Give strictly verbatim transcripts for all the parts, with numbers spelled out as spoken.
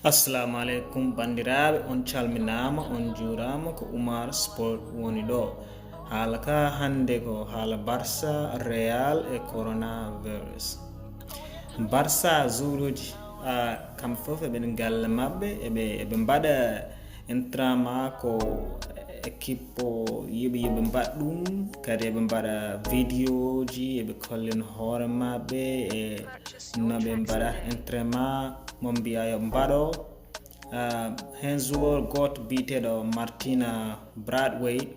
Assalamu aleykum banndiraaɓe, on calminaama, on njuuraama. Ko Oumar Sport woni ɗo. Haala ka hannde ko haala Barça, Real e coronavirus. Barça, joueuruuji, ah, kamɓe fof eɓe galle maɓɓe, eɓe, eɓe mbaɗa entraînement. Ko équipe o yiɗi yo ɓe mbaɗ ɗum, kadi eɓe mbaɗa vidéoji, eɓe kollina hoore maɓɓe e no ɓe mbaɗa entraînement, mo mbiya yo mbaɗo. Ah, heen joueur gooto biyeteeɗo Martina Braithwaite,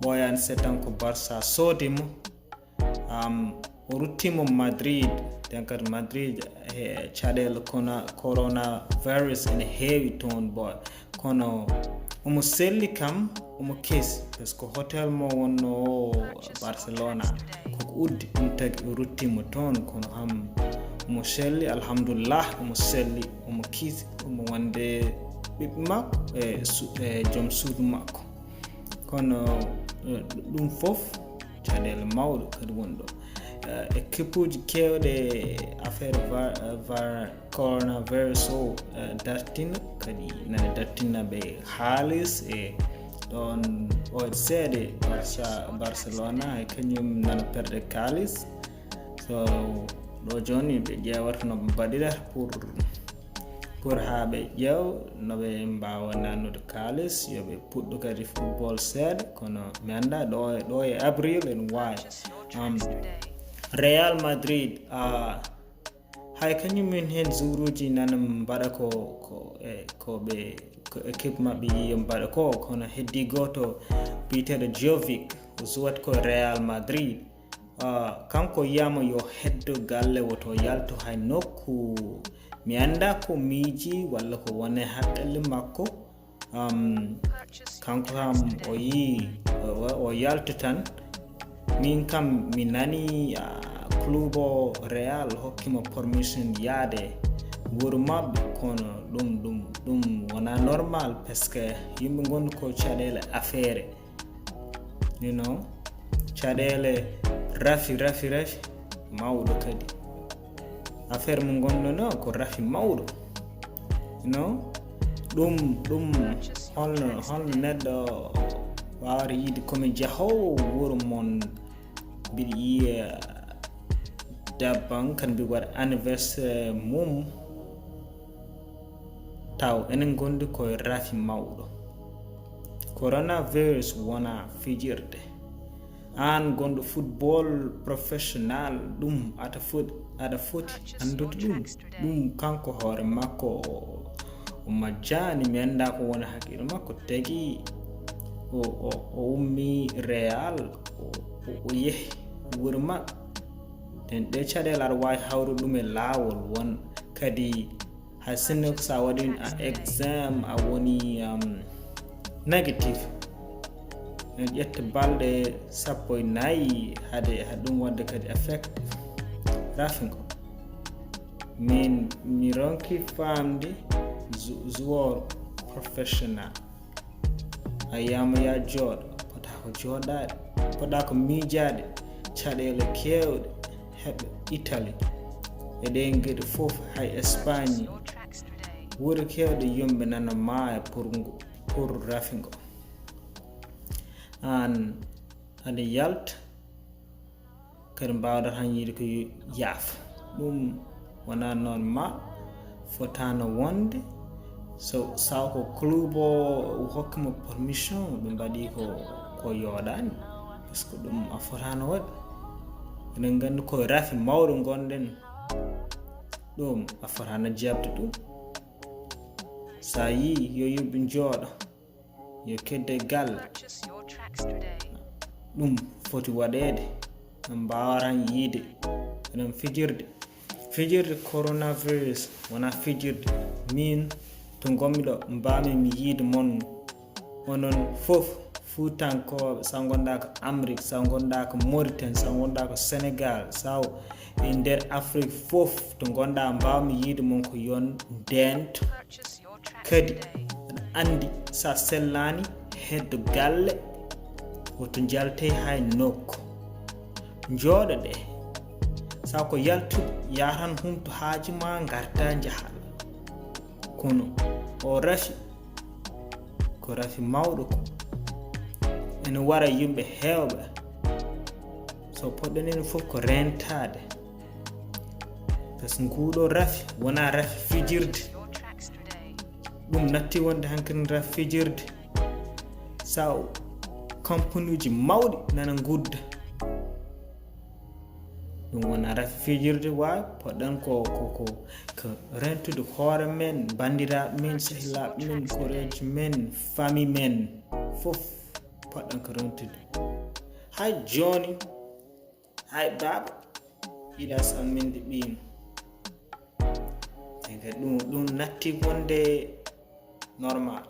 ɓooyaani seeɗa tan ko Barça soodi mo. Um, o rutti mo Madrid, nden kadi Madrid he caɗeele kono coronavirus ene heewi toon, boy. Kono omo selli kam, omo kesi, parce que hotel mo wonno o Barcelona, koko uddi, ɗum tagi o rutti mo toon, kono ham omo selli, alhamdulillah, omo selli, omo kisi, omo wonde ɓiɓɓe makko e su-, e joom suudu makko. Kono, eh, ɗum fof caɗeele mawɗe kadi woni ɗo. Eh, équipe uji keewɗe affaire va-, va-, coronavirus o, eh, dartina, kadi nana dartina ɓe haalis e ɗoon o seeɗe Barça, Barcelona e kañum nana perde kaalis. So ɗo jooni ɓe ƴeewata no ɓe mbaɗira pour, pour haa ɓe ƴeew no ɓe mbaawa nanude kaalis, yo ɓe puɗɗo kadi football seeɗa, kono mi annda ɗo, ɗo e avril en waawi. Um, Real Madrid, ah, hay kañum en heen joueuruuji nana mbaɗa ko, ko, e, ko ɓe, ko équipe maɓɓe yiɗi yo mbaɗa ko, kono heddii gooto biyeteeɗo Jovic, o jouwata ko Real Madrid. Ah, kanko yiyaama yo heddo galle, woto yaltu hay nokku. Mi annda ko miiji walla ko woni e haqqille makko. Um, kanko kam o yii, o, o, o yaltu tan. Min kam mi nani, ah, club o Real hokki mo permission yaade wuro maɓɓe, kono ɗum, ɗum, ɗum wona normal, parce que yimɓe ngondu ko caɗeele affaire, you know, caɗeele rafi, rafi, rafi, mawɗo kadi. Affaire mo ngonɗon o ko rafi mawɗo. No? Ɗum, ɗum holno, holno neɗɗo waawata yiide komi jahoowo wuro mon, mbiɗa yiya dabban kan mbiɗa waɗa anniversaire mum, taw enen ngondi koye rafi mawɗo. Coronavirus wona fijirde. Aan gonɗo football professional, ɗum aɗa foti, aɗa foti anndude ɗum. Ɗum kanko hoore makko o, o majjaani, mi annda ko woni hakkille makko. Tagi o, o, o ummi Real, o, o, o yehi wuro maɓɓe. Ɗen ɗe caɗeele aɗa waawi hawrude ɗum e laawol won kadi. Hay sinno ko sa waɗi a exam a woni, um, négatif, ene ƴetta balɗe sappo e nayi hade, hade ɗum waɗde kadi effective. Rafi ngo. Min, mi ronki faamde jou-, joueur professional. A yiyama ya jooɗo, poɗɗa ko jooɗaade, poɗɗa ko miijaade caɗeele keewɗe heɓe Italie. E ɗeen geɗe fof, hay Espagne, wuro keewɗe yimɓe nana maaya pour ngu, pour rafi ngo. Aan aɗa yalta, kadi mbaawɗa tan yiide ko yo-, yaafo. Ɗum wona noon ma fotaano wonde, so, saw ko club o hokki mo permission, ɓe mbaɗi ko, ko yooɗaani. Parce que ɗum a fotaano waɗde. Eɗen nganndi ko rafi mawɗo ngonɗen. Ɗum a fotaano jaɓde ɗum. Sa yii yo yimɓe njooɗo, yo kedde galle. Ɗum foti waɗeede. En mbaawa tan yiide. Eɗen fijirde. Fijirde coronavirus wona fijirde. Min to ngonmi ɗo, mbaawmi mi yiide mon. Onon fof, Fuutankooɓe, so ngonɗa ko Amérique, so ngonɗa ko Mauritanie, so ngonɗa ko Sénégal, so e nder Afrique fof, to ngonɗa, mbaawmi yiide mon ko yon ndeento. Kadi, aɗa anndi, so a sellaani, heddo galle, woto njaltee hay nokku. Njooɗoɗee. So ko yaltude, yaa tan humto haaju ma, ngarta, njaha. Ko Kono o rafi ko rafi mawɗo ko ene wara yimɓe heewɓe. So poɗɗen en fof ko rentaade. Par ce que nguuɗo rafi wonaa rafi fijirde. Ɗum natti wonde hankin rafi fijirde. Saw kampanuuji mawɗi nana ngudda. Ɗum wona rafi fijirde waawi poɗɗen ko ko ko ko rentude hoore men, banndiraaɓe men, sehilaaɓe men, koreeji men, fami men fof poɗɗen ko rentude. Hay jooni hay baaba yiɗa salminde ɓiyum. Ega ɗum ɗum natti wonde normal.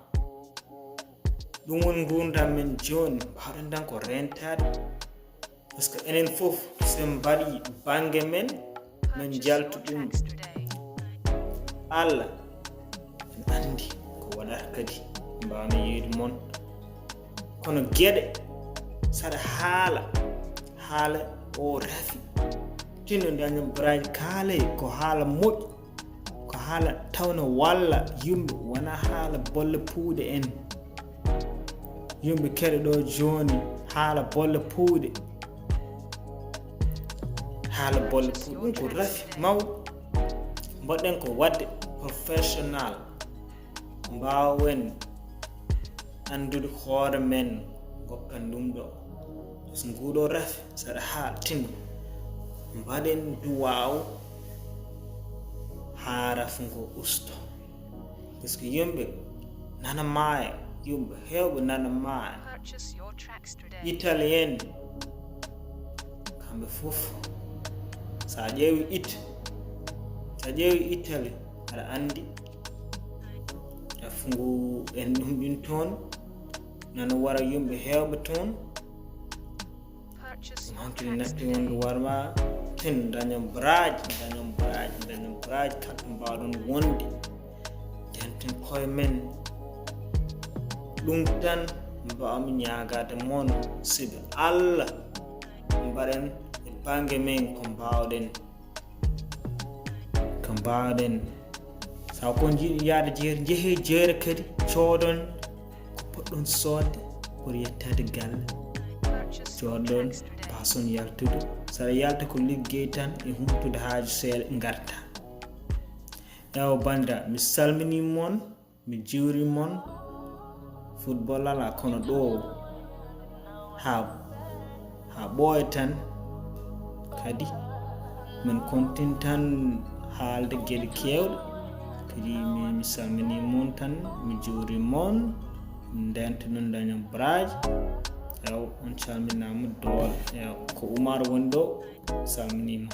Ɗum woni ngurdam men jooni, mbawɗen tan ko rentaade. Par ce que enen fof sen mbaɗi bannge men, men njaltu ɗum. Allah en anndi ko waɗata kadi, mbawmi yeeyde mon. Kono geɗe saɗa haala haala o rafi tinno daño baraji kaalay ko haala moƴƴi, ko haala tawno walla yumɓe wona haala bolle puuɗe en. Yumɓe keɗe ɗo jooni haala bolle puuɗe. Haala bolle puuɗe ɗum ko rafi mawɗo. Mbaɗɗen ko waɗde professional. Mbaawen anndude hoore men ngokkan ɗum ɗo. So nguuɗo rafi saɗa haa tinno mbaɗen duwaaw haa rafu ngo usto. Par ce que yimɓe nana maaya, yimɓe heewɓe nana maaya. Italien kamɓe fof, so a ƴeewi it so a ƴeewi itali aɗa anndi rafu ngu en ɗum ɗin toon nana wara yimɓe heewɓe toon. Ɗum hankadi natti wonde warma tin dañom baraaji dañom baraaji dañom baraaji kamɓe mbawɗon wonde denten koye men. Ɗum tan mbawmi ñaagaade mon sibe Allah mbaɗen e bannge men ko mbawɗen. Ko mbawɗen saw kon jiiɗi yaade jeere njehee jeere kadi coodon ko poɗɗon soodde pour yettaade galle. Coodon pason yaltude saɗa yalta ko liggey tan e humtude haaju seeɗa ngarta. Ewo bannda mi salmini mon. Mi juuri mon. Football alaa kono ɗo haa haa ɓooya tan kadi min kontin tan haalde geɗe keewɗe kadi min mi salmini mon tan mi juuri mon. Ndenta ɗum daña baraaji. Ew on calminaama doole ew ko Umar woni ɗo. Salminiima.